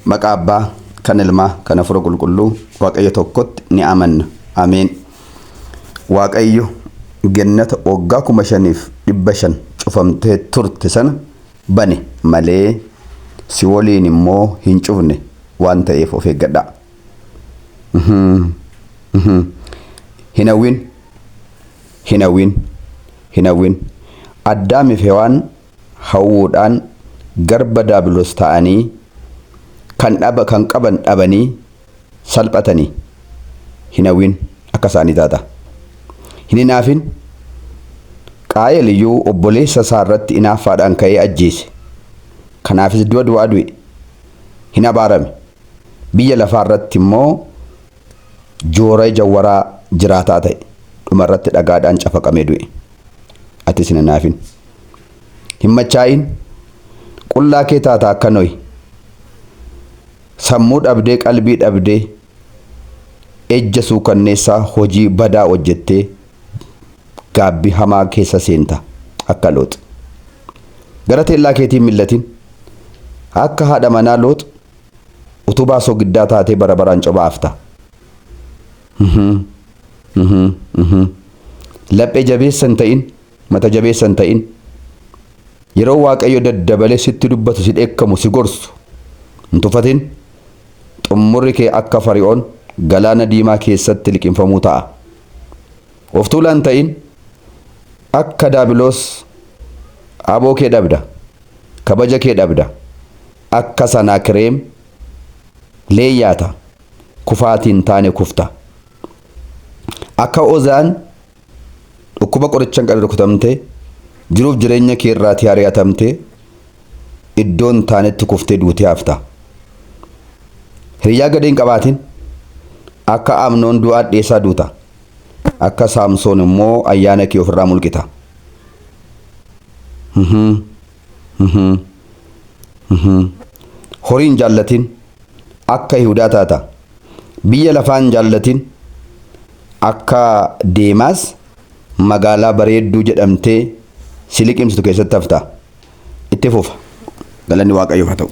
Maqaa Abbaa, kan Ilmaa, kan Hafuura Qulqulluu, Waaqayyo tokkotti ni amanna. Ameen. Waaqayyo gannata waggaa 5500 cufamtee turte sana bane malee si waliin immoo hin cufne waan ta'eef of eeggadhaa. Hin hawwin, hin hawwin, hin hawwin. Addaamiif Hewaan hawwuudhaan garba daabiloos ta'anii kan dhaba kan qaban dhabanii salphatanii. Hin hawwin, akka isaanii taata. Hin hinaafin. Qaayel iyyuu obboleessa isaa irratti hinaaffaadhaan ka'ee ajjeese. Kanaafis du'a du'aa du'e. Hin abaarame. Biyya lafaa irratti immoo joora jawwaraa jiraataa ta'e. Dhuma irratti dhagaadhaan cafaqamee du'e. Atis hin hinaafin. Hin machaa'in. Qullaa kee taata akka Nohi. Sammuu dhabdee qalbii dhabdee ejja suukanneessaa hojii badaa hojjettee gaabbii hamaa keessa seenta akka Loox. Gara teellaa keetiin millatin. Akka haadha manaa Loox utubaa sogiddaa taatee bara baraan cobaafta. Laphee jabeessa hin ta'in, mata jabeessa hin ta'in. Yeroo Waaqayyo daddabalee sitti dubbatu, si dheekkamu, si gorsu hin tuffatin. Xummurri kee akka Fari'oon galaana diimaa keessatti liqimfamuu ta'a. Of tuulaa hin ta'in. Akka daabiloos aboo kee dhabda, kabaja kee dhabda. Akka Sanaakireem leeyyaata, kufaatii hin taane kufta. Akka Ozaan dhukkuba qoricha hin qabne rukutamtee jiruuf jireenya kee irraatii ari'atamtee iddoo hin taanetti kuftee duutee hafta. Hiriyaa gadhee hin qabaatin. Akka Amnoon du'aa dheessaa duuta. Akka Saamsoon immoo ayyaana kee ofirraa mulqita. Horii hin jaallatin. Akka Yihudaa taata. Biyya lafaa hin jaallatin. Akka Deemaas magaalaa bareedduu jedhamtee si liqimsitu keessatti hafta. Itti fufa. Galanni Waaqayyoof haa ta'u.